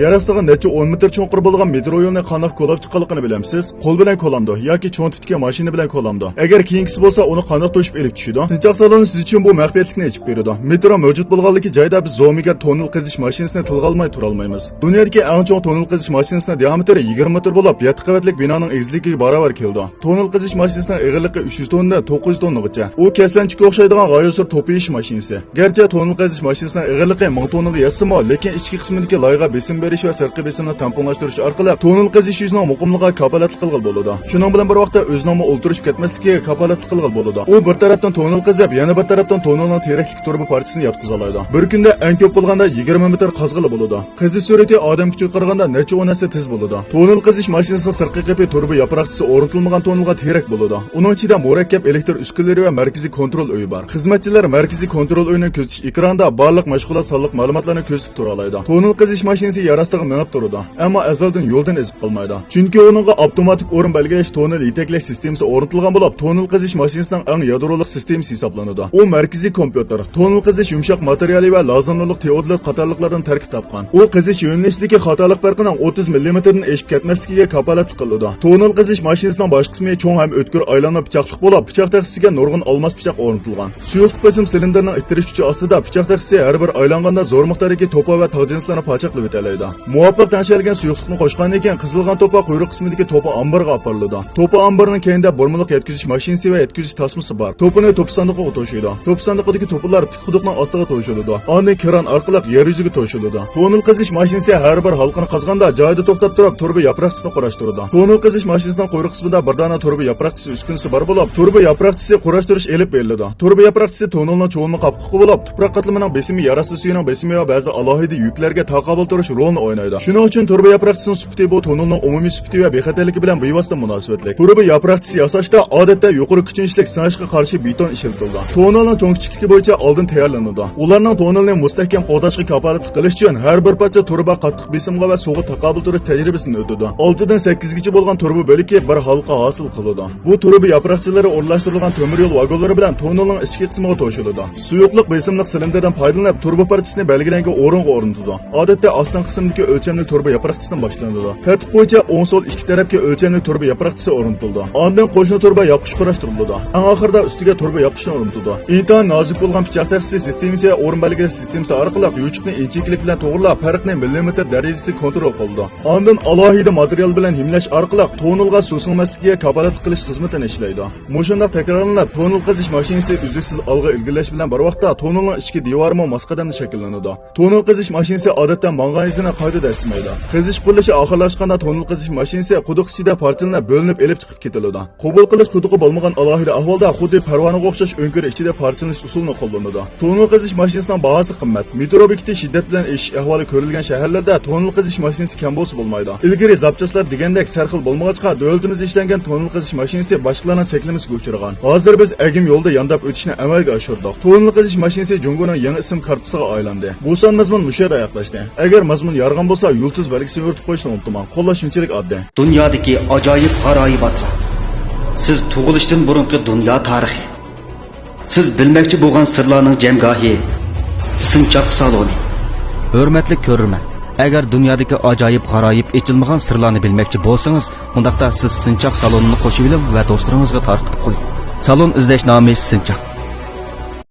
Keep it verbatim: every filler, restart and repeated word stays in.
يەر ئاستىغا نەچچە ئون مېتىر چوڭقۇر بولغان مېترو يولنى قانداق كولاپ چىققانلىقىنى بىلەمسىز؟ قول بىلەن كولامدۇ ياكى چوڭ تىپتىكى ماشىنا بىلەن كولامدۇ؟ ئەگەر كېيىنكىسى بولسا، ئۇنى قانداق توشۇپ ئېلىپ چۈشىدۇ؟ سىنچاق سالونى سىز ئۈچۈن بۇ مەخپىيەتلىكنى ئېچىپ بېرىدۇ. مېترو مەۋجۇت بولغانلىكى جايدا بىز زومىگەر توننېل قېزىش ماشىنىسىنى تىلغا ئالماي تۇرالمايمىز. دۇنيادىكى ئەڭ چوڭ توننېل قېزىش ماشىنىسىنىڭ دىئامېتىرى يىگىرمە مېتىر بولۇپ، يەتتە قەۋەتلىك بىنانىڭ ئېگىزلىكىگە باراۋەر كېلىدۇ. توننېل قېزىش ماشىنىسىنىڭ ئېغىرلىقى ئۈچ يۈز توننا، توققۇز يۈز توننىغىچە. ئۇ كەسلەنچۈككە ئوخشايدىغان غايەت زور توپا يېيىش ماشىنىسى. گەرچە توننېل قېزىش ماشىنىسىنىڭ ئېغىرلىقى مىڭ توننىغا يەتسىمۇ، لېكىن ئىچكى قىسمىدىكى لايغا بېسىم بېرىش ۋە سىرتقى بېسىمنى تەڭپۇڭلاشتۇرۇش ئارقىلىق توننېل قېزىش يۈزىنىڭ مۇقىملىقىغا كاپالەتلىك قىلغىلى بولىدۇ. شۇنىڭ بىلەن بىر ۋاقىتتا ئۆزىنىڭمۇ ئولتۇرۇشۇپ كەتمەسلىكىگە كاپالەتلىك قىلغىلى بولىدۇ. ئۇ بىر تەرەپتىن توننېل قېزىپ، يەنە بىر تەرەپتىن توننېلنىڭ تېرەكلىك تۇرۇبا پارچىسىنى ياتقۇزالايدۇ. بىر كۈندە ئەڭ كۆپ بولغاندا يىگىرمە مېتىر قازغىلى بولىدۇ. قېزىش سۈرئىتى ئادەم كۈچىگە قارىغاندا نەچچە ئون ھەسسە تېز بولىدۇ. توننېل قېزىش ماشىنىسىنىڭ سىرتقى قېپى تۇرۇبا ياپراقچىسى ئورنىتىلمىغان توننېلغا تىرەك بولىدۇ. ئۇنىڭ ئىچىدە مۇرەككەپ ئېلېكتر ئۈسكۈنىلىرى ۋە مەركىزىي كونترول ئۆيى بار. خىزمەتچىلەر مەركىزىي كونترول ئۆيىنىڭ كۆزىتىش ئېكرانىدا بارلىق مەشغۇلات سانلىق مەلۇماتلارنى كۆزىتىپ تۇرالايدۇ. توننېل قېزىش ماشىنىسى يەر ئاستىغا مېڭىپ تۇرىدۇ، ئەمما ئەزەلدىن يولدىن ئېزىپ قالمايدۇ. چۈنكى ئۇنىڭغا ئاپتوماتىك ئورۇن بەلگىلەش توننېل يېتەكلەش سىستېمىسى ئورنىتىلغان بولۇپ، توننېل قېزىش ماشىنىسىنىڭ ئەڭ يادرولۇق سىستېمىسى ھېسابلىنىدۇ. ئۇ مەركىزىي كومپيۇتېر، توننېل قېزىش يۇمشاق ماتېرىيالى ۋە لازېرلىق تېئودولىت قاتارلىقلاردىن تەركىب تاپقان. ئۇ قېزىش يۆنىلىشىدىكى خاتالىق پەرقىنىڭ ئوتتۇز مىللىمېتىردىن ئېشىپ كەتمەسلىكىگە كاپالەتلىك قىلىدۇ. توننېل قېزىش ماشىنىسىنىڭ باش قىسمى چوڭ ھەم ئۆتكۈر ئايلانما پىچاقلىق بولۇپ، پىچاق تەخسىسىگە نۇرغۇن ئالماس پىچاق ئورنىتىلغان. سۇيۇقلۇق بېسىم سىلىندىرىنىڭ ئىتتىرىش كۈچى ئاستىدا پىچاق تەخسىسى ھەر بىر ئايلانغاندا زور مىقداردىكى توپا ۋە تاغ جىنسلىرىنى پاچاقلىۋېتەلەيدۇ. مۇۋاپىق تەڭشەلگەن سۇيۇقلۇقنى قوشقاندىن كېيىن، قىزىلغان توپا قۇيرۇق قىسمىدىكى توپا ئامبىرىغا ئاپىرىلىدۇ. توپا ئامبىرىنىڭ كەينىدە بۇرمىلىق يەتكۈزۈش ماشىنىسى ۋە يەتكۈزۈش تاسمىسى بار. توپىنى توپا ساندۇقىغا توشۇيدۇ. توپا ساندۇقىدىكى توپىلار تىك قۇدۇقنىڭ ئاستىغا توشۇلىدۇ. ئاندىن كىران ئارقىلىق يەر يۈزىگە توشۇلىدۇ. توننېل قېزىش ماشىنىسى ھەر بىر ھالقىنى قازغاندا جايىدا توختاپ تۇرۇپ، تۇرۇبا ياپراقچىسىنى قۇراشتۇرىدۇ. توننېل قېزىش ماشىنىسىنىڭ قۇيرۇق قىسمىدا بىر دانە تۇرۇبا ياپراقچىسى ئۈسكۈنىسى بار بولۇپ، تۇرۇبا ياپراقچىسى قۇراشتۇرۇش ئېلىپ بېرىلىدۇ. تۇرۇبا ياپراقچىسى توننېلنىڭ چوڭىمى قاپىقى بولۇپ، تۇپراق قاتلىمىنىڭ بېسىمى، يەر ئاستى سۈيىنىڭ بېسىمى ۋە بەزى ئالاھىدە يۈكلەرگە تاقابىل تۇرۇش رولىنى ئوينايدۇ. شۇنىڭ ئۈچۈن تۇرۇبا ياپراقچىسىنىڭ سۈپىتى بۇ توننېلنىڭ ئومۇمىي سۈپىتى ۋە بىخەتەرلىكى بىلەن بىۋاسىتە مۇناسىۋەتلىك. تۇرۇبا ياپراقچىسى ياساشتا ئادەتتە يۇقىرى كۈچىنىشلىك سىڭىشقا قارشى بېتون ئىشلىتىلىدۇ. توننېلنىڭ چوڭ كىچىكلىكى بويىچە ئالدىن تەييارلىنىدۇ. ئۇلارنىڭ توننېلنى مۇستەھكەم قوغداشقا كاپالەتلىك قىلىش ئۈچۈن ھەر بىر پارچە تۇرۇبا قاتتىق بېسىمغا ۋە سۇغا تاقابىل تۇرۇش تەجرىبىسىدىن ئۆتىدۇ. ئالتىدىن سەككىزگىچە بولغان تۇرۇبا بۆلىكى بىر ھالقا ھاسىل قىلىدۇ. بۇ تۇرۇبا ياپراقچىلىرى ئورۇنلاشتۇرۇلغان تۆمۈر يول ۋاگونلىرى بىلەن توننېلنىڭ ئىچكى قىسمىغا توشۇلىدۇ. سۇيۇقلۇق بېسىملىق سىلىندىردىن پايدىلىنىپ، تۇرۇبا پارچىسىنى بەلگىلەنگەن ئورۇنغا ئورنىتىدۇ. ئادەتتە ئاستىنقى قىسىمدىكى ئۆلچەملىك تۇرۇبا ياپراقچىسىدىن باشلىنىدۇ. تەرتىپ بويىچە ئوڭ سول ئىككى تەرەپكە ئۆلچەملىك تۇرۇبا ياپراقچىسى ئورنىتىلىدۇ. ئاندىن قوشنا تۇرۇبا ياپقۇچ قۇراشتۇرۇلىدۇ. ئەڭ ئاخىرىدا ئۈستىگە تۇرۇبا ياپقۇچنى ئورنىتىدۇ. ئىنتايىن نازۇك بولغان پىچاق تەخسىسى سىستېمىسى ۋە ئورۇن بەلگىلەش سىستېمىسى ئارقىلىق يوچۇقنى ئىنچىكىلىك بىلەن توغرىلاپ، پەرقنى مىللىمېتىر دەرىجىسىدە كونترول قىلىدۇ. ئاندىن ئالاھىدە ماتېرىيال بىلەن ھىملەش ئارقىلىق توننېلغا سۇ سىڭمەسلىكىگە كاپالەتلىك قىلىش خىزمىتىنى ئىشلەيدۇ. مۇشۇنداق تەكرارلىنىپ، توننېل قېزىش ماشىنىسى ئۈزلۈكسىز ئالغا ئىلگىرىلەش بىلەن بىر ۋاقىتتا توننېلنىڭ ئىچكى دىۋارىمۇ ماس قەدەمدە شەكىللىنىدۇ. توننېل قېزىش ماشىنىسى ئادەتتە ماڭغان ئىزىنى قايتا دەسسىمەيدۇ. قېزىش قۇرۇلۇشى ئاخىرلاشقاندا توننېل قېزىش ماشىنىسى قۇدۇق ئىچىدە پارچىلىنىپ، بۆلۈنۈپ ئېلىپ چىقىپ كېتىلىدۇ. قوبۇل قىلىش قۇدۇقى بولمىغان ئالاھىدە ئەھۋالدا خۇددى پەرۋانىگە ئوخشاش ئۆڭكۈر ئىچىدە پارچىلىنىش ئۇسۇلىنى قوللىنىدۇ. توننېل قېزىش ماشىنىسىنىڭ باھاسى قىممەت. مېترو بېكىتى شىددەت بىلەن ئېشىش ئەھۋالى كۆرۈلگەن شەھەرلەردە توننېل قېزىش ماشىنىسى كەم بولسا بولمايدۇ. ئىلگىرى زاپچاسلار دېگەندەك سەرخىل بولمىغاچقا، دۆلىتىمىزدە ئىشلەنگەن توننېل قېزىش ماشىنىسى باشقىلارنىڭ چەكلىمىسىگە ئۇچرىغان. ھازىر بىز ئەگىم يولدا يانداپ ئۆتۈشنى ئەمەلگە ئاشۇردۇق. توننېل قېزىش ماشىنىسى جۇڭگونىڭ يېڭى ئىسىم كارتىسىغا ئايلاندى. بۇ سان مەزمۇن مۇشۇ يەردە ئاياغلاشتى. ئەگەر مەزمۇن يارىغان بولسا، يۇلتۇز بەلگىسىنى يورۇتۇپ قويۇشنى ئۇنتۇماڭ. قوللاش شۇنچىلىك ئاددىي. دۇنيادىكى ئاجايىپ غارايىباتلار. سىز تۇغۇلۇشتىن بۇرۇنقى دۇنيا تارىخى. سىز بىلمەكچى بولغان سىرلارنىڭ جەمگاھى. سىنچاق سالونى. ھۆرمەتلىك كۆرۈرمەن، ئەگەر دۇنيادىكى ئاجايىپ غارايىپ ئېچىلمىغان سىرلارنى بىلمەكچى بولسىڭىز، ئۇنداقتا سىز سىنچاق سالونىنى قوشۇۋېلىڭ ۋە دوستلىرىڭىزغا تارقىتىپ قويۇڭ. سالون ئىزدەش نامى سىنچاق.